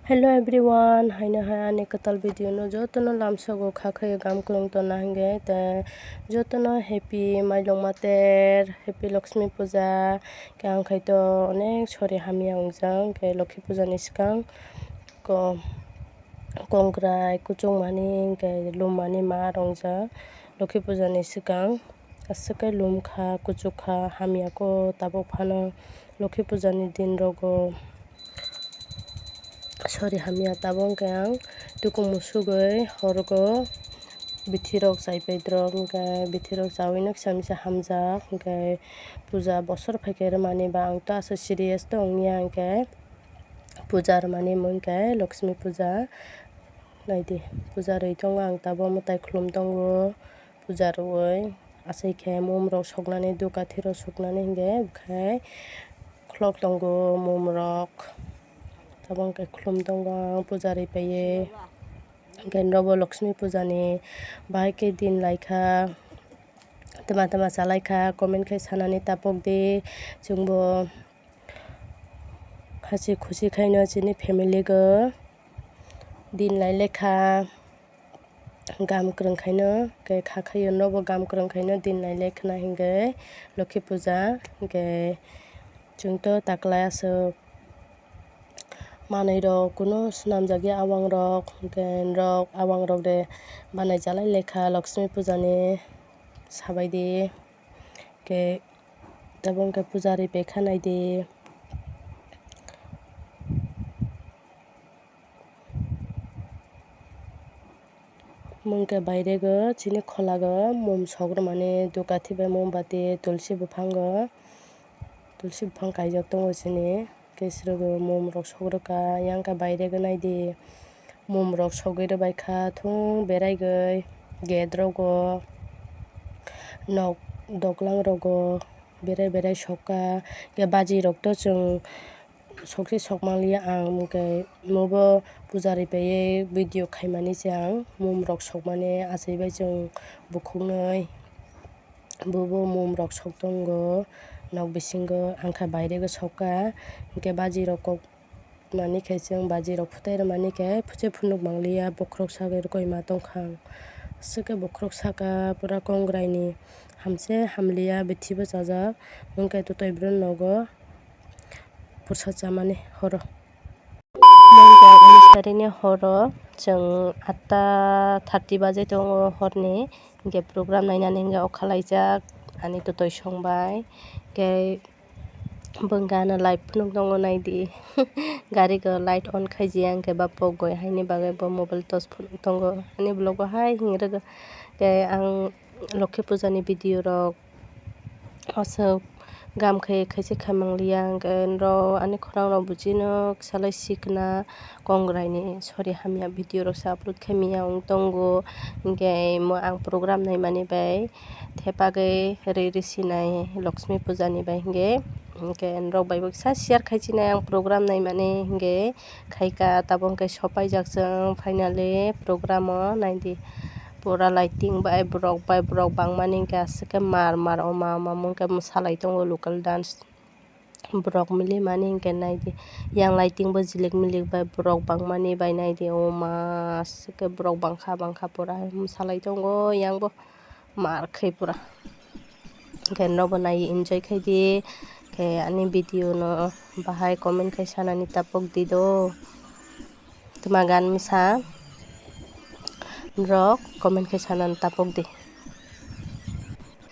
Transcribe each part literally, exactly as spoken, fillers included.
Hello everyone, haino hai ani kwtal video no jotono lamsogo kha khayo gam kwrwng tonna hwnkhe te jotono happy Mailong Mater, happy Lakshmi Puja. Khe ang khai to onek sori hamya wngjak, hwnkhe Lokhi Puja ni swkang ko-, kongrai kuchukmani hwnkhe lummani ma rongjak Lokhi Puja ni swkang. Aswk khe lum kha, kuchuk kha, hamya kho tabuk phano Lokhi Puja ni din rogo. Sori hamya tabuk hwnkhe ang tuku musugwi horgo bithi rok chaipai drop hwnkhe bithi rok chaui no kisa misa hamjak hwnkhe puja bosor phaikhe rwmani ba ang to aswk serious to wngya hwnkhe puja rwmani mung khe Lakshmi puja naidi puja rwi tongo ang tabuk mwtai khulum tongo puja rwui. Asai khe mum rok soknani, dukathi rok soknani hinkhe khai khlok tongo mum rok. Tabuk hwnkhe khulum tongo ang puja rwi paiwi. Hwnkhe nobo Lakshmi puja ni bahai khe din laikha, twma twma chalaikha, comment khe sanani tapok di. Chwngbo hasi khusi khaino chini family go din lai lekha. Gam kwrwng khaino, khe kha khayo nobo gam kwrwng khaino din nai le khna hinkhe Lokhi puja, hinkhe chwng to taklai aswk manwi rok kunu swnamjakya awang rok, hinkhe norok awang rok de banai jalai lekha Lakshmi puja ni sabai di, hinkhe tabuk hinkhe puja rwi pekha nai di. Mung khe bairego chini kholago mum sok rwmani dukathi bai mombati tulsi buphango, tulsi buphang kaijak tongo chini. Kesrogo mum rok sok rwkha, yang khe bairego naidi mum rok sogwi rwbaikha thung beraigwi gate rogo, nok doklang rogo berai berai sokha. Khe baji rok to chwng sokse sokmanliya ang, hwnkhe nobo puja rwi paiwi video khaimani se ang mum rok sokmani achai bai chwng bukhuknwi. Bobo mum rok sok tongo nok bisingo, ang kha bairego sokha, hwnkhe baji rok kok mani khe chwng baji rok phutai rwmani khe phunuk mangliya, bokhorok sagwi rwkoi ma tongkha ang. Aswk khe bokhorok saka pura kongrai ni hamse hamliya, bithi bo chajak, hwnkhe twtwi bwrwni nogo pursa chamani horo. Mungkha unis tarikni horo chwng atta thirty baje tongo horni, hinkhe program nainani hinkhe o khalaijak ani twtwi songbai, hinkhe bungkha ano light phunuk tongo naidi. Gari go light on khaijiya hinkhe bapok goi haini bagwi bo mobile torch phunuk tongo ani vlog o hai hinwi rwgo. Hinkhe ang Lokhi puja ni video rok aswk gam khai khaisa khaimang liya, hwnkhe norok ani khorang rok buchino kisa lai sikna kongrai ni sori hamya video rok se upload khaimya wng tongo, hwnkhe mo ang program naimani bai thepagwi rwi rw sinai Lakshmi puja ni bai hwnkhe, hwnkhe norok bai bo kisa share khai sinai ang program naimani hwnkhe. Khaika tabuk hwnkhe sopaijak chwng finally program o naidi pura lighting bai borok bai borok bangmani hwnkhe aswk khe mar mar oma oma mungkhe mwsalai tongo local dance borok milimani hwnkhe naidi yang lighting bo jilik milik bai borok bangmani bai naidi oma aswk khe borok bangkha bangkha pura mwsalai tongo yang bo. Mar khai pura. Khe nobo nai enjoy khai di. Khe ani video no bahai comment khai sanani tapok di do. Tuma gan misa rok comment khai sanani tapok di.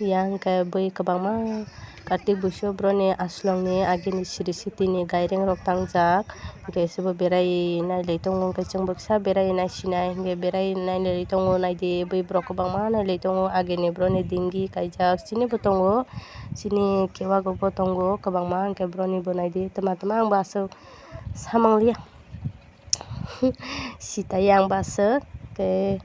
Yang khe bui kwbangma Kartik buiso broni aslong ni agini siri siti ni gaireng rok tangjak. Hwnkhe se bo berai nailai tongo, hwnkhe chwng bo kisa berai naisinai, hwnkhe berai nailai tongo, naidi bui borok kwbangma nailai tongo, agini boroni dingi kaijak chini bo tongo, chini kewago bo tongo kwbangma, hwnkhe boroni bo naidi twma twma ang bo aswk samang liya. Sita yang bo aswk khe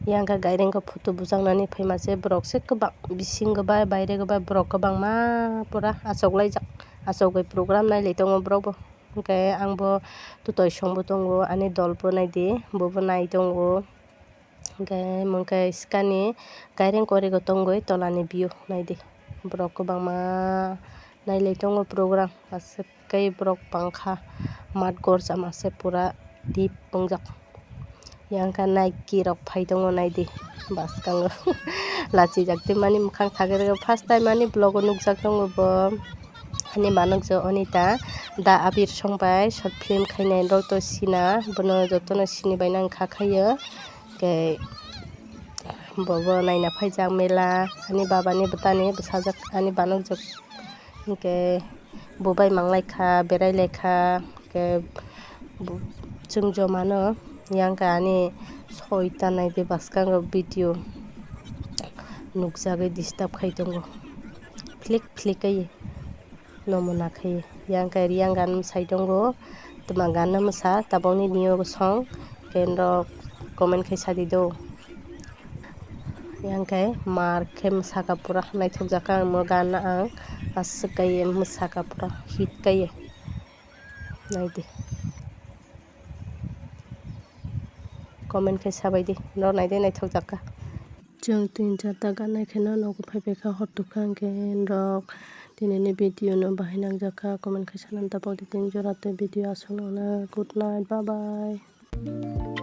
yang khe gaireng khe photo bujaknani phaima se borok se kwbang bisingo bai bairego bai borok kwbangma pura achoklaijak, achogwi program nailai tongo borok bo. Hwnkhe ang bo twtwi song bo tongo, ani dol bo naidi, bobo nai tongo. Hwnkhe mungkhe skani gaireng korigo tongwi tolani view naidi. Borok kwbangma nailai tongo program, aswk khe borok bangkha mat gorjama se pura. Deep wngjak. Yang kha naiki rok phai tongo, naidi bwskango. Lachijak twi mani mwkhang thagwi rwgwi first time ani vlog o nukjak tongo bo. Ani manukjak Anita da Abir song bai short film khainai rok to sina, bono jotono sini bai nang kha khaio. Khe bobo naina phaijak mela, ani babani bwtani bwsajak ani banokjak. Hinkhe bo bai manglai kha, berai lai kha, hinkhe bo-, chwng jomano yang khe ani soita naidi bwskango video nukjagwi disturb khai tongo, phlik phlik kaiye. Nomo nakhe yang khe Reang gan mwsai tongo, twma gan no mwsa, tabokni nio song, khe norok comment khai sadi do. Yang khe mar khe mwsaka pura naithok jaka ang mo gan no ang aswk kaiye mwsaka pura hit kaiye. Naidi. Comment khai sabaidi, norok naidi naithok jaka. Chwng tin charta ganai kheno nogo phaibaikha hor tubkha, hwnkhe norok tinini video no bahai nangjakha, comment khai sanani tabok di tin jora tei video aswk nangna. Good night, bye bye.